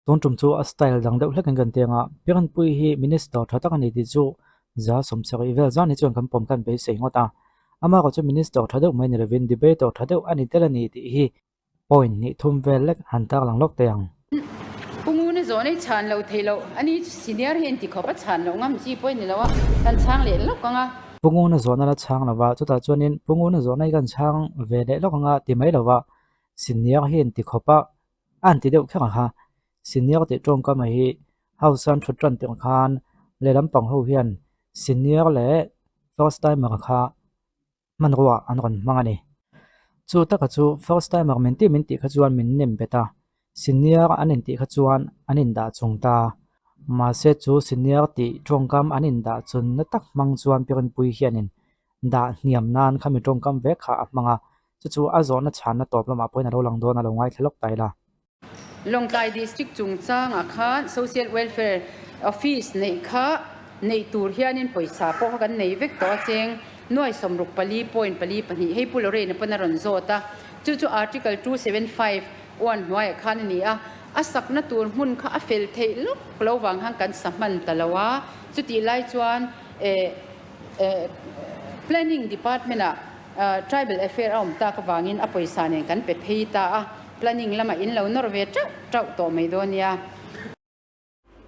Tun tum chu a style dang deuh hlekin kan ti ang a, Piranpui hi Minister tha tak a ni tih chu 170 vel zan hi chuan kan pawm kan beisei ngawt a. Amaherawh chu Minister tha deuh mai ni lovin Debater tha deuh a ni tel a ni tih hi point hnih thum vel lek han tarlang lawk teh ang. Pu Nguna zawh nei chhan lo thei loh a ni chu senior hi inti khawp a chhan loh ngam chi pawh i ni lo a, kan chhang leh lawk ang a. Pu Nguna zawhna la chhang lo va, chutah chuanin Pu Nguna zawhna hi kan chhang ve leh lawk ang a ti mai lo va, senior hi inti khawp a A han ti deuh kher ang kha, senior tih tawngkam hi house an thut tan tirh khan lehlam pang ho hian senior leh first timer kha hmanrua an rawn hmang a ni. Chu taka chu first timer min tih min tih kha chuan min nem bet a, senior an intih kha chuan an indah chung ta. Mahse chu senior tih tawngkam an indah chunna tak hmang chuan Pirinpui hianin dah hniam nan khami tawngkam vek kha a hmang a, Chu chu a zawhna chhanna tawp lamah pawhin a lo lang dawn a lo ngaithla lawk ta ila. Lawngtlai District chungchangah khan Social Welfare Office neih kha neih tur hianin pawisa pawh kha kan nei vek tawh a cheng nuai sawmruk pali point pali pahnih hei Pu Lorraine pawn a rawn zawt a, chu chu Article 275 one hnuaiah khan a ni a, a sakna tur hmun kha a fel theih lawk lo vang khan kan sa hman ta lo a, chutih lai chuan eh Planning Department ah Tribal Affair a awm tak avangin a pawisa nen kan pe phei ta a, planning lamah in lo nawr ve teuh teuh tawh mai dawn nia.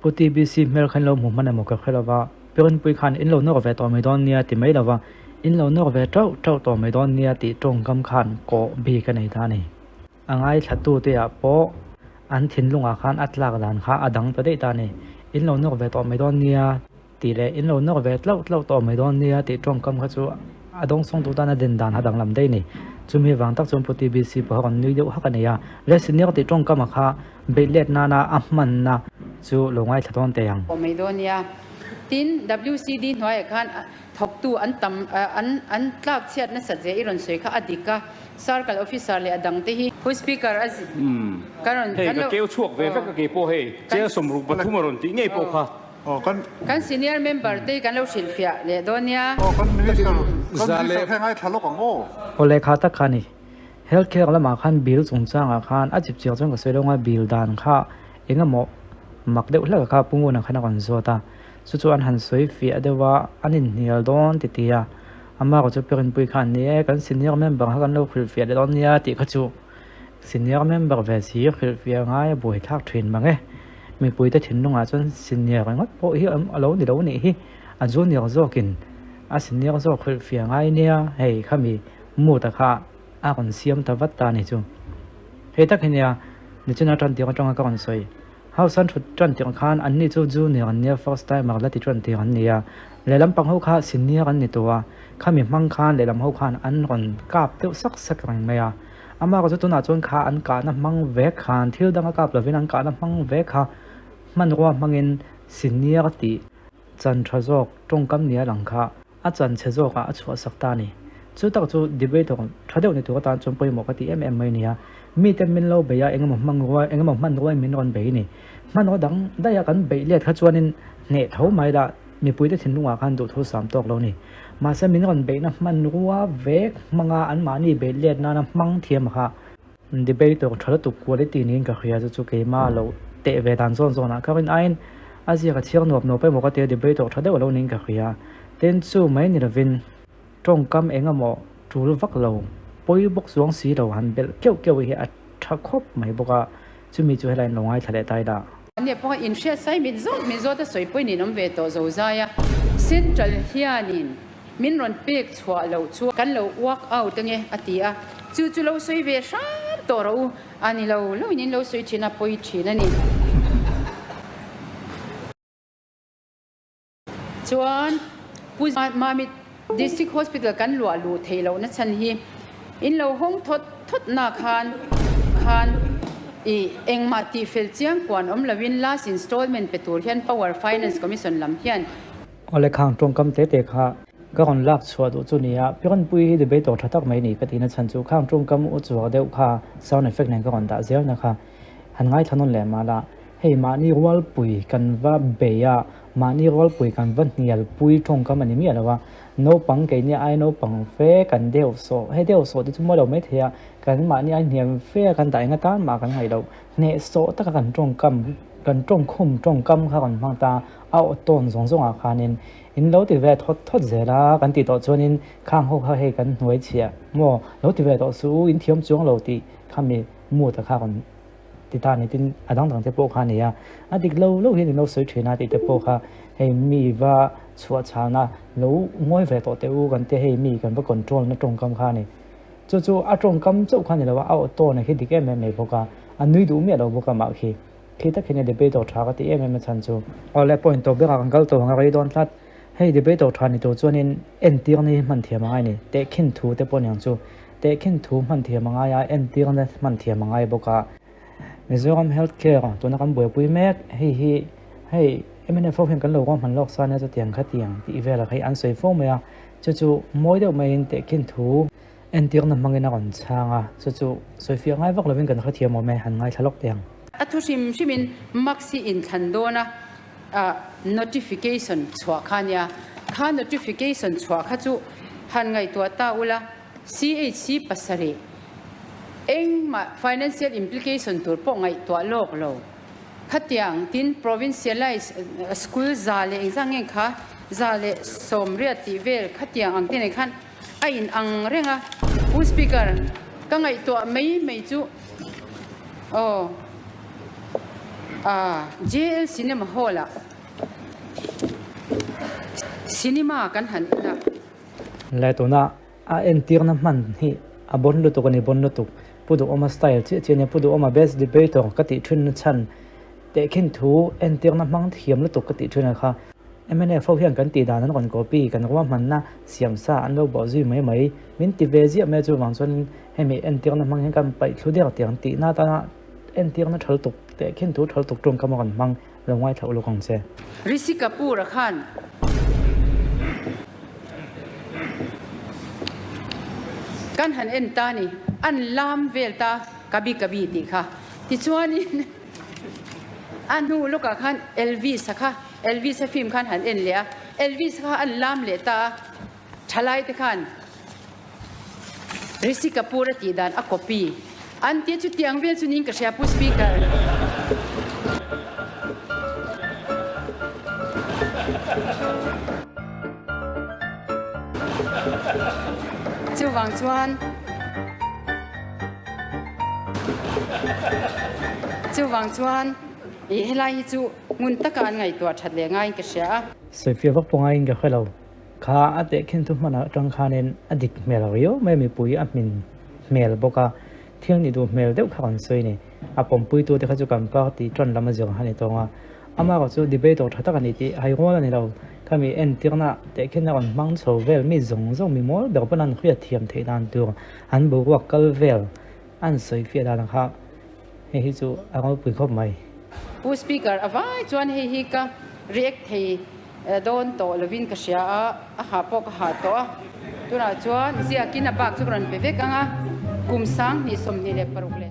Pu TBC hmel kha in lo hmu hman emaw ka hre lova, Pirinpui khan in lo nawr ve tawh mai dawn nia ti mai lova, in lo nawr ve teuh teuh tawh mai dawn nia tih tawngkam khan kawh bik a nei ta a ni. A ngaithlatute ah pawh an thinlungah khan a tlak dan kha a dang ta daih ta a ni. In lo nawr ve tawh mai dawn nia. Tih leh in lo nawk ve tlauh tlauh tawh mai dawn nia tih tawngkam kha chu a dawngsawng duh tan a den dan a danglam daih a ni. Chumi vang tak chuan Pu TBC pawh a rawn nui deuh hak a nei a, Le senior tih tawngkam a kha beih let nana a hmanna chu lo ngaithla dawn teh ang. Tawh mai dawn nia. Tin, WCD hnuaiah khan thawktu an tam an an tlak chhiat nasat zia i rawn sawi kha a dik a, Circle Officer leh a dangte hi. Pu Speaker a ka rawn Hei ka keu chhuak ve vek a kei pawh hei chair 63 a rawn tih ngei pawh kha. Kan senior member te kan lo hrilhfiah leh dawn nia. Aw lehkha tak kha a ni. Health care lamah khan bill chungchangah khan a chip chiah chuan ka sawi lo anga bill dan kha engemaw mak deuh hlek kha Pu Nguna khan a rawn zawt a. Chu chu an han sawi fiah deuh a, an inhnial dawn ti ti a. Amah erawh chu Pirinpui kha an ni e, kan senior member kha kan lo hrilhfiah leh dawn nia tih kha chu Senior member ve si hrilhfiah ngai a buaithlak thin mang e. Mipuite thinlungah chuan senior ringawt pawh hi a lo ni lo nih hi. A junior zawkin a senior zawk hrilhfiah ngai nia hei khami mood a kha a rawn siam ta vat ta a ni chu. Hei tak hi nia nichina tan tir atanga ka rawn sawi. House an thut tan tirh khan anni chu junior an nia first timer la ti tan tir an ni a. Lehlam pang ho kha senior an ni tawh a, khami hmang khan lehlam ho khan an rawn kap deuh sak sak reng mai a. Amah chu tunah chuan kha an kahna hmang vek khan thil danga kap lovin an kahna hmang vek kha hmanrua hmangin senior tih chan tha zawk tawngkam nia lang kha a chan chhe zawkah a chhuahsak ta a ni. Chu tak chu debate awm tha deuh ni tur atan chuan pawimawh ka ti em em mai nia. Mite min lo bei a engemaw hmanrua engemaw hmanrua in min rawn bei ni. Hmanrua dang daih a kan beih let kha chuanin hneh tho mai la Mipuite thinlungah khan duhthu sam tawk lo ni. Mahse min rawn beihna hmanrua vek hmanga anmahni beih let nana hmang thiam kha debate tur tha lutuk quality niin ka hria chu chu keimah lo teh ve dan zawn zawnah ka rin aiin a ziak a chhiar nuap nuap emaw ka tia debate tur tha deuh lo niin ka hria. Tin chu mai ni lovin tawngkam eng emaw tul vak lo pawi bawk chuang si lo han belh keuh keuh hi a tha khawp mai bawk a chumi chu helaiin lo ngaithla leh ta ila. Nia pawh in hriat sai min zawt min zawt a sawi pawhin in awm ve tawh zo zai a, Central hianin min rawn pek chhuah loh chu kan lo work out ange a ti a, chu chu lo sawi ve hram tawh rawh u, a ni lo lo in in lo sawi thin a pawi thin a ni. Chuan Pu Mamit District Hospital kan luah luh theih lohna chhan hi in lo hawng thawt thawt na khan khan i engmah tih fel chiang kuan awm loin last installment pe tur hian Power Finance Commission lam hian Awle khang tawngkam te te kha ka rawn lak chhuah duh chu nia, Piranpui hi debate tawh tha tak mai ni ka tihna chhan chu khang tawngkam u chuak deuh kha sound effect nen ka rawn dah zel na kha han ngaithla nawn leh mah la. Hei mahni rualpui kan va bei a, mahni rualpui kan va hnialpui tawngkam a ni miah lo a, naupang keini ai naupang fe kan deuh sawh, hei deuh sawh te chu mawi lo mai thei a, kan mahni ai hniam fe a kan dah eng atan mah kan ngaih loh, hnehsawh taka kan tawngkam kan tawngkhum tawngkam kha kan hmang ta a aw tawn zawng zawngah khanin in lo ti ve thawt thawt zel a kan tih tawh chuanin khang ho kha hei kan hnuai chhiah maw lo ti ve tawh suh u in thiam chuang lo tih khami mood a kha rawn ti ta ni tin a dang dang te pawh kha a ni a, a dik lo lo hian in lo sawi thin a tih te pawh kha hei mi va chhuah chhana lo ngawi ve tawh teh u kan tia hei mi kan va control na tawngkam kha a ni. Chu chu a tawngkam chauh kha a ni lo a, a auto na khi dik em em mai bawk a, a nui duh miah lo bawk a mah khi. Khi tak hian a debate aw tha ka ti em em a chhan chu. Awle point tawp berah kan kal tawh ang a rei dawn tlat. Hei debate aw tha ni tur chuanin entirna hi hman thiam a ngai a ni. Tehkhin thu te pawh niang chu. Tehkhin thu hman thiam a ngai a, entirna hman thiam a ngai bawk a. Mizoram Health Care tuna kan buaipui mek hei hi hei mnf ho hian kan lo ruahman lawk sa nia chutiang khatiang tih velah kha hi an sawi fo mai a. Chu chu mawi deuh maiin tehkhin thu entirna hmangin a rawn chhang a, chu chu sawifiah ngai vak lovin kan hrethiam awm e, han ngaithla lawk teh ang. A thu hrim hrimin Maxi inthlan dawna notification chhuah kha nia, kha notification chhuah kha chu han ngaihtuah ta ula, CHC pasarih engmah financial implication tur pawh ngaihtuah lawk lo. Khatiang tin provincialise school 100 engzah nge kha 180 tih vel khatiang ang te nen khan a in ang reng a. Pu Speaker, ka ngaihtuah mai mai chu aw ah JL Cinema Hall ah cinema kan han en a. Leh tuna A entirna hman hi a bon lutuk a ni, bon lutuk. Pu Duhawma style chiah chiah a nia, Pu Duhawma best debater ka tih thin chhan tehkhin thu entirna hmang thiam lutuk ka tih thin a kha. Mnf ho hian kan tih dan an rawn copy, kan ruahmanna siam sa an lo bawh zui mai mai. Min ti ve ziah mai a chuvang chuan hemi entirna hmang hian kan paih thlu der tiang tihna atana entirna tha lutuk tehkhin thu tha lutuk tawngkam a rawn hmang. Lo ngaithla uluk ang che. Rishi Kapoor a khan kan han en ta ni, an lam vel ta Kabhi Kabhi tih kha. Tichuanin a hnu lawkah khan Elvis a kha, Elvis a film khan han en leh a, Elvis kha an lam leh ta a, thalai te khan Rishi Kapoor a tih dan a copy an tia chutiang vel chu niin ka hria Pu Speaker. Chuvang chuan Chuvang chuan ih helai hi chu ngun taka an ngaihtuah that leh ngaiin ka hria a. Sawifiah vak pawh ngaiin ka hre lo. Kha a tehkhin thu hman atang khanin a dik hmel riau mai a, mipui a hmin hmel bawk a, thil nih duh hmel deuh kha kan sawi a ni. A pawmpuitute kha chu kan party tan lam a zir a ni tawng a, amaherawh chu debate tha tak a ni tih hai rual a ni lo. Khami entirna tehkhin a rawn hmang chho vel mi zawng zawng mi mawl ber pawn an hriat thiam theih dan tur an boruak kal vel an sawi fiah dan kha hei hi chu a ropui khawp mai. Pu Speaker, a vai chuan hei hi ka react thei Dawn tawh lovin ka hria a, a ha pawh ka ha tawh a. Tunah chuan ziakin a bak chu ka rawn pe vek ang a, kum 2026.